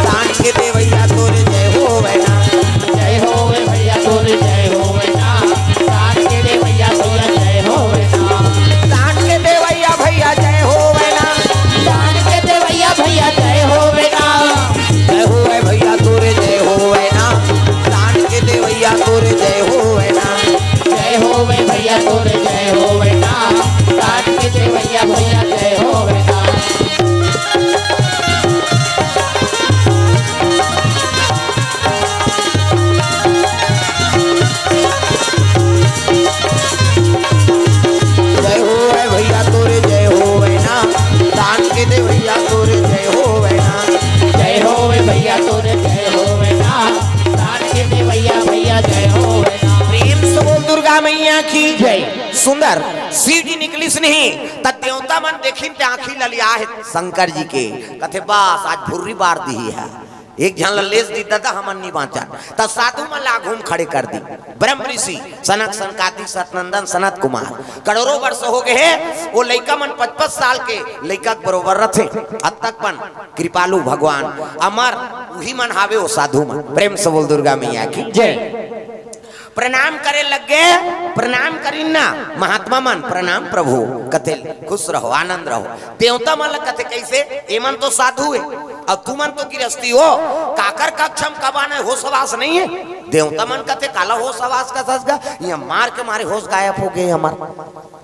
दान के देवैया तोर जय होवय ना। जय होवय भैया तोर जय होवय ना, दान के देवैया तोर जय होवय ना। दान के देवैया भैया जय होवय ना, दान के देवैया भैया जय होवय ना। जय होवय भैया तोर जय होवय ना, सुंदर शिव जी निकलिस नहीं, त देवता मन देखिन ते आंखी ललिया हे शंकर जी के। कथे, "बस, आज भुर्री बार दिही हे, एक झन ल लेस दी ददा, हमन नी बांचन।" त साधु मन ला आघू म खड़े कर दी। ब्रह्म ऋषि, सनक सनकादि सतनंदन सनत कुमार, करोड़ों वर्ष हो गए हे, वो लइका मन पच पच साल के लइका के बरोबर रथे। अतक मन कृपालु भगवान अमर उही मन हावे, वो साधु मन। प्रेम से बोल दुर्गा मैया की जय। प्रणाम करे लग गे, प्रणाम करिन ना महात्मा मन, "प्रणाम प्रभु।" कथे, "खुश रहो, आनंद रहो।" देवता मन ल कथे, "कैसे? एमन तो साधु हे, अब तुमन तो गिरस्ती हो, काकर कक्ष म कब आना हे, होश हवास नहीं हे?" देवता मन कथे, "काला होश हवास कथस गा, ये मार के मारे होश गायब हो गए हमर।"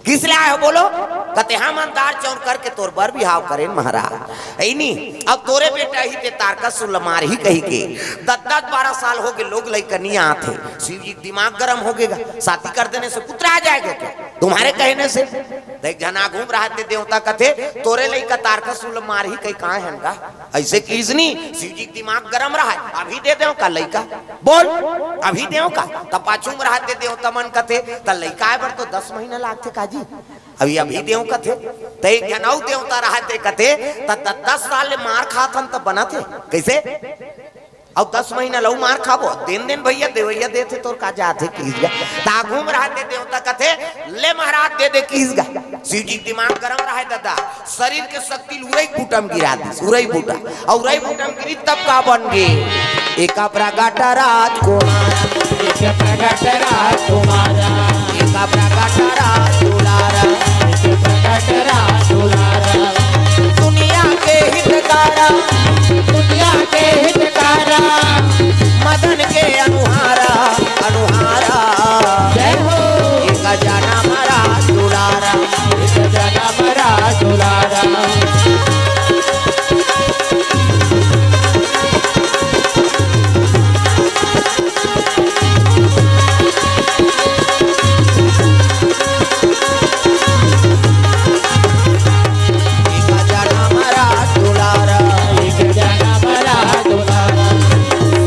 किस ले आए हो बोलो? कथे, "हमन दार चौर करके तोर बर बिहाव करेन महाराज।" ऐनी, अब तोरे बेटा ही ते तारकासुर ल मारही कही के दस दस बारह साल हो गे, लोग लइका नी आत हे। शिव जी के दिमाग गरम हो गेगा, शादी कर देने से पुत्र आ जाएगा क्या तुम्हारे कहने से? देख, झन आघू म रहत ते देवता कथे, "तोरे लइका तारकासुर ल मारही कही कहाँ हन गा?" ऐसे किहिस नी, शिव जी के दिमाग गरम रहय, "अभी दे देव का लइका? बोल, अभी देव का?" त पाछू म रहत ते देवता मन कथे, "त लइका आए बर तो दस महीना लागथे काजी, अभी, अभी देव कथे।" त एक झन अउ देवता रहत ते कथे, "त, त दस साल ले मार खात हन त बनत हे, कैसे? अउ दस महीना लहू मार खाबो, देन देन भैया, देवैया देथे तोर का जाथे किहिस गा।" त आघू म रहत ते देवता कथे, "ले महाराज दे दे" किहिस गा। शिव जी के दिमाग गरम रहय ददा, शरीर के शक्ति ल उरई बूटा म गिरा दिस, उरई बूटा। अउ उरई बूटा म गिरी तब का बन गे? एका प्रगट राजकुमार, एक प्रगट राजकुमार, एका प्रगट राज दुलार, एक प्रगट राज दुलार। दुनिया के हितकारा, दुनिया के हितकारा, मदन के अनुहारा, अनुहारा। जय हो। एक जनम राज दुलारा, एक जनम राज दुलारा। एक जनम राज दुलारा, एक जनम राज दुलारा।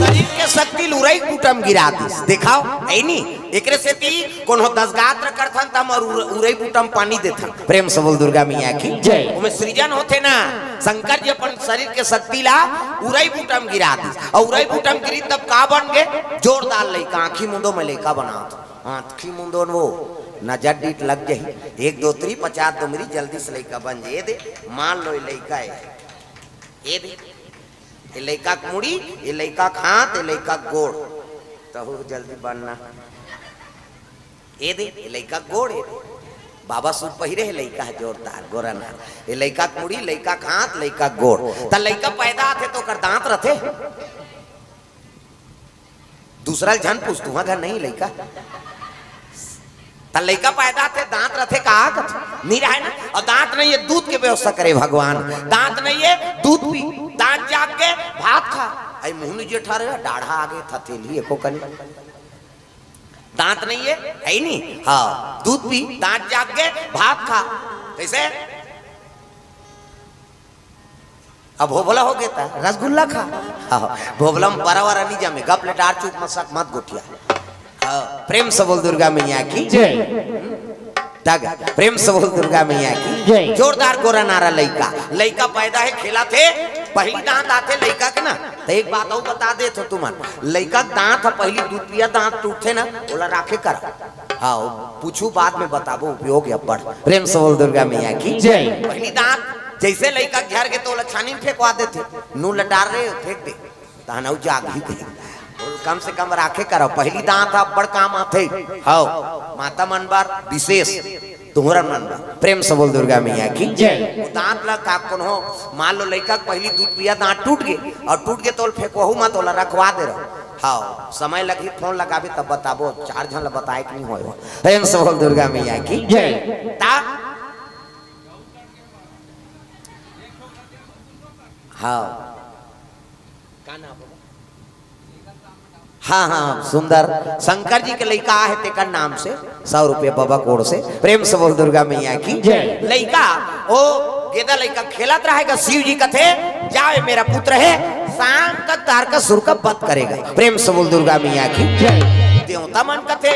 शरीर के शक्ति ल उरई बूटा म गिरा दिस। देखाव, ऐनी? एकरे सेती कोनो दसगात्र करथन त हमर उर-, उरई बूटा म पानी देथन। प्रेम से बोल दुर्गा मैया की जय। ओमे सृजन होथे ना, शंकर जी अपन शरीर के शक्ति ला उरई बूटा म गिरा दिस। अउ उरई बूटा म गिरी तब का बन गे? जोरदार लइका, आँखी मुंदो म लइका बनात। आँखी मुंदो न वो, नजर डीठ लग जाही। एक दो त्री पचास दुमरी जल्दी से लइका बन जाही। ए दे, मान लो ये लइका हे। ए दे, ये लइका के मुड़ी, ये लइका के हाथ, ये लइका के गोड़। तहू जल्दी बनना। ए दे, ये लइका के गोड़, ए दे। बाबा सूट पहिरे हे, लइका हे जोरदार, गोरा नार। ये लइका के मुड़ी, लइका के हाथ, लइका के गोड़। त लइका पैदा आथे त ओकर दांत रथे। दूसरा ल झन पूछ, तुंहर घर नहीं लइका? त लइका पैदा आथे, दांत रथे का? कथे, नहीं रहे ना। अउ दांत नहीं हे, दूध के व्यवस्था करे भगवान। दांत नहीं हे, दूध पी, दांत जाग के भात खा। आई मुंह नी जेठा रहे, डाढ़ा आगे थथेली एको कनी। दांत नहीं हे, हे ही नहीं। हाँ, दूध पी, दांत जाग के भात खा। कैसे? अब भोभला हो गे त रसगुल्ला खा। हाँ, भोभला म बरा वरा नी जमे, गप ले डार चुप मसक मत गोठिया। हाँ, प्रेम से बोल दुर्गा मैया की जय। तग, प्रेम से बोल दुर्गा मैया की जय। जोरदार गोरा नारा लइका। लइका पैदा हे, खेलत हे, पहिली दांत आथे लइका के ना। त एक बात अउ बता देत हो तुमन, लइका के दांत ह पहिली दूध पिया दांत टूटथे ना, ओला राखे कर। हाँ, पूछू बाद में बताबो, उपयोग हे अब्बड़। प्रेम से बोल दुर्गा मैया की जय। पहिली दांत जैसे लइका के झर गे त ओला छानी म फेंकवा देथे, नून ल डार रे फेंक दे, तहन अउ जागही कही। कम से कम राखे करो, पहिली दांत ह अब्बड़ काम आथे। हव, माता मन बर विशेष, तुंहर मन बर। प्रेम से बोल दुर्गा मैया की जय। वो दांत ल का कोनो मान लो लइका के पहिली दूध पिया दांत टूट गे अउ टूट गे त ओला फेंकवहू मत, ओला रखवा दे रहो। हव, समय लगही, फोन लगाबे तब बताबो, चार झन ल बताए के नहीं होय। प्रेम से बोल दुर्गा मैया की जय। ता हाँ। का नाम हो? हाँ, हाँ, सुंदर। शंकर जी के लइका आहे तेकर नाम से सौ रुपया बाबा कोड़ से। प्रेम से बोल दुर्गा मैया की जय। लइका, ओ गेदा लइका खेलत रहेगा, शिव जी कथे, "जाओ, ये मेरा पुत्र है, शाम तक तारकासुर का वध करेगा।" प्रेम से बोल दुर्गा मैया की जय। देवता मन कथे,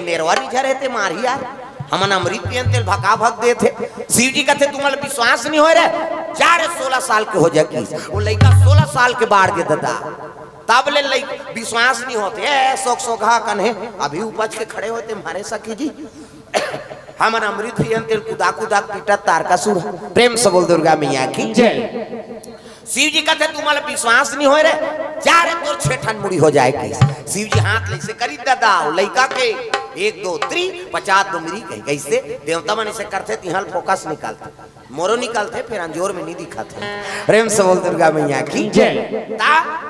"नेरवा नी झरे ते मारही यार।" हमन अमृत पियन तेल भका भक देथे। शिव जी कथे, "तुम्हारा विश्वास नहीं होय रे, जा रे, सोलह साल के हो जा।" कि वो लइका सोलह साल के बाढ़ के ददा, तब ले लइका विश्वास नहीं होते। ए, सोक सोकहा कन हे, अभी उपज के खड़े होते मारे सखी जी। हमन अमृत पियन तेल कुदा कुदा पीटत तारकासुर। प्रेम से बोल दुर्गा मैया की। जय। शिव जी कथे, "तुम्हारा विश्वास नहीं होय रे, जा रे, तोर छह ठन मुड़ी हो जाए।" कि शिव जी हाथ ले से करी ददा, वो लइका के एक दो त्री, पचास दो मिरी कही। कैसे देवता मन से करथे, तिहां फोकस निकालथे, मोरो निकालथे, फिर अंजोर में नहीं दिखाथे। प्रेम से बोल दुर्गा मैया की। जय। ता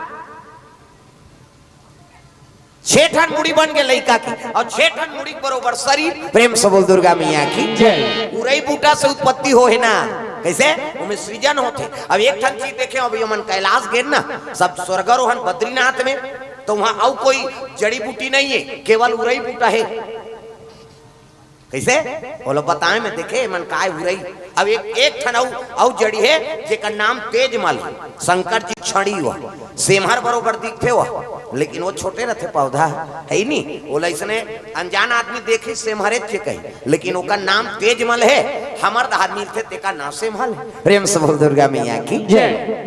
छह ठन मुड़ी बन के लइका की, और छह ठन मुड़ी के बरोबर शरीर। प्रेम से बोल दुर्गा मैया की। जय। उरई बूटा से उत्पत्ति हो हे ना, कैसे? ओमे सृजन होथे। अब एक ठन चीज देखे, अभी हमन कैलाश गेन ना, सब स्वर्गारोहण बद्रीनाथ में, तो वहां अउ कोई जड़ी बूटी नहीं है, केवल उरई बूटा है। कैसे? बोलो, बताए में देखे, मन काय उरई। अब एक, एक ठन अउ, अउ जड़ी है, जेकर नाम तेजमल है। शंकर जी छड़ी हुआ, सेमहर बरोबर दिखथे हुआ, लेकिन वो छोटे रहथे पौधा, है ही नहीं। वो लइसने अनजान आदमी देखी सेमहरे चे कही, लेकिन ओकर नाम तेजमल है। हमर दहार मिलथे, तेका नाम सेमहल है। प्रेम से बोल दुर्गा मैया की। जय।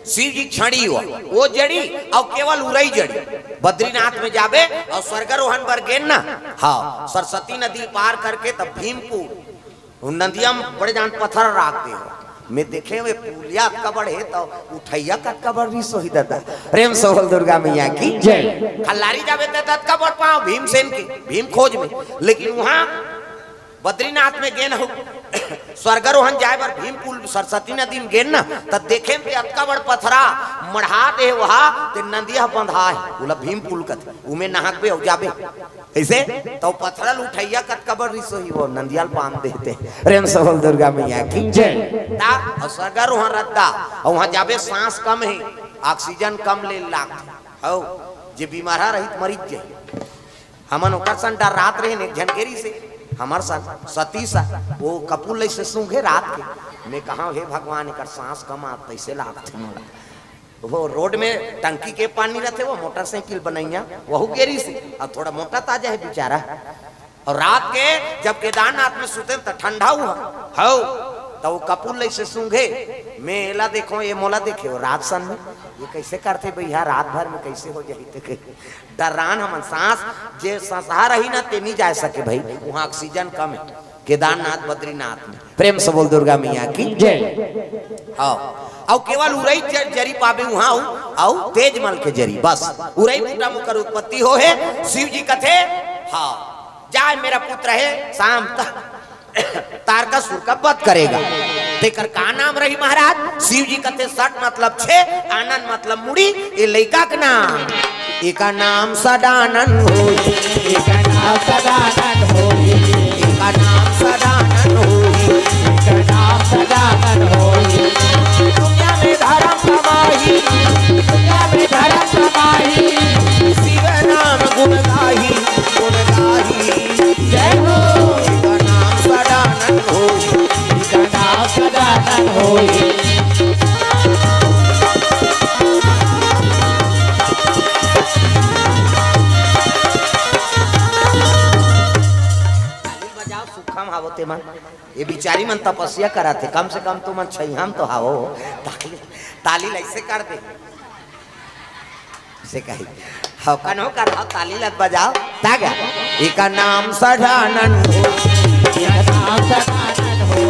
शिव जी छड़ी हुआ, वो जड़ी और केवल उरई जड़ी। बद्रीनाथ में जाबे और स्वर्गारोहण बर गेन ना, हाँ, सरस्वती नदी पार करके तब भीमपुर, वो नदिया में बड़े जान पत्थर राख दे हो। मैं देखे हुए पुलिया अतका बड़ है तो उठैया कतका बड़ रिस होही दादा। प्रेम से बोल दुर्गा मैया की। जय। खल्लारी जाबे ते अतका बड़ पाँव भीमसेन के, भीम खोज में। लेकिन वहाँ बद्रीनाथ में गेन हो, स्वर्गारोहण जाए बर भीमपुल सरस्वती नदी में गेन ना, त देखे ते अतका बड़ पथरा मढ़ा दे वहा, ते नदिया बंधा है, बोला भीमपुल कथे, उमे नहाकबे अउ जाबे। कैसे? तो पथरा ल उठैया कतका बड़ रिस होही, वो नंदिया ल पान देते। प्रेम से बोल दुर्गा मैया की। जय। ता, अउ स्वर्गारोहण रद्दा, अउ वहाँ जाबे सांस कम है, ऑक्सीजन कम ले लागथे। हौ, जे बीमार रहित मरिच जाही। हमन ओकर सन डर्रात रहेन, एक झन गेरी से, हमर सन सती सा, वो कपूर लइसे सूंघे रात के। मैं कहा, "हे भगवान, एकर सांस कम आत, तइसे लागथे मोला।" वो रोड में टंकी के पानी रहथे, वो मोटरसाइकिल बनैया, वहू गेरी से, अब थोड़ा मोटा ताजा है बेचारा। और रात के जब केदारनाथ में सुते त ठंडा हुआ, हौ, त वो कपूर लइसे सूंघे, मैं एला देखो, ये मोला देखे, वो रात सन में, ये कैसे करथे भैया, रात भर में कैसे हो जाही ते के। डर्रान हमन सांस, जे संसहा रही ना, ते नहीं जा सके भाई, वहाँ ऑक्सीजन कम है। केदारनाथ, बद्रीनाथ में। प्रेम से बोल दुर्गा मैया की। जय। हाँ। अउ केवल उरई ज-, जरी पाबे उहाँ अउ, अउ तेजमल के जरी, बस। उरई बूटा मुकर उत्पत्ति हो हे, शिव जी कथे, हाँ, जाए मेरा पुत्र है, शाम तक तारकासुर का वध करेगा। तेकर का नाम रही महाराज? शिव जी कथे, षट मतलब छे, आनन मतलब मुड़ी, ये लइका के नाम। एका नाम सदानंद होई। एका नाम सदानंद होई। एका नाम सदानंद होई। एका नाम सदानंद होई। दुनिया में धर्म कमाई, दुनिया में धर्म कमाई, शिव नाम गुण गाही, गुण गाही। जय हो। एका नाम सदानंद होई। एका नाम सदानंद होई। ताली बजाओ, सुखम हावो ते मन। ये बिचारी मन तपस्या करत हे, कम से कम तुमन छइहां म तो हावो। ताली, ताली ल अइसे कर दे। से कही, हव कन्हो कर, हव ताली ल बजाओ। तागा, एका नाम सदानंद होई। एका नाम सदानंद होई।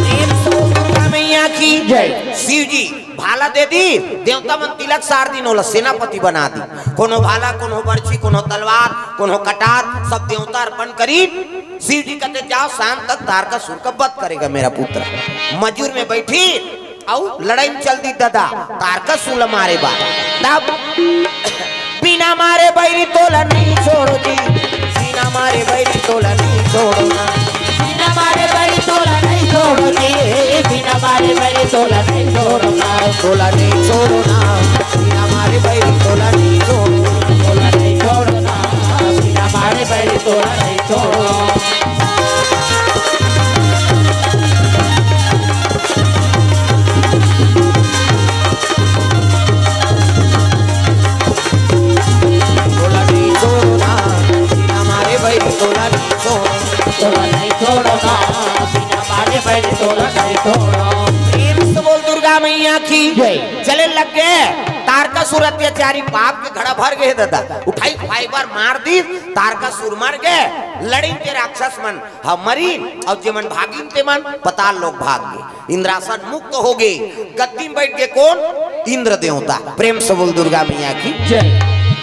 प्रेम से बोल दुर्गा मैया की जय। शिव जी भाला दे दी, देवता मन तिलक सार दिन ओला सेनापति बना दी। कोनो भाला, कोनो बरछी, कोनो तलवार, कोनो कटार, सब देवता अर्पण करी। शिव जी कथे, "जाओ, शाम तक तारकासुर का वध करेगा मेरा पुत्र।" मजूर में बैठी अउ लड़ाई में चल दी ददा, तारकासुर ला मारे बा। तब बिना मारे बैरी तोला नहीं छोड़ो जी, बिना मारे बैरी तोला नहीं छोड़ो ना। बिना मारे बैरी तोला नहीं छोड़ो नहीं, बिना मारे बैरी तोला नहीं छोड़ो ना। तोला नहीं छोड़ो ना, बिना मारे बैरी तोला नहीं छोड़ो। तोला नहीं छोड़ो ना, बिना मारे बैरी तोला नहीं छोड़ो। तोला नहीं छोड़ो ना, बिना मारे बैरी तोला नहीं छोड़ो। तोला नहीं छोड़ो ना, बिना मारे बैरी तोला नहीं छोड़ो। प्रेम से बोल दुर्गा मैया की जय। चले लग गे तारकासुर अत्याचारी, पाप के घड़ा भर गे दादा। उठाई फाइबर मार दी, तारकासुर मर गे। लड़िन ते राक्षस मन ह मरिन, अउ जेमन भागिन तेमन पताल लोक भाग गे। इंद्रासन मुक्त हो गे, गद्दी म बैठ गे कोन? इंद्र देवता। प्रेम से बोल दुर्गा मैया की जय।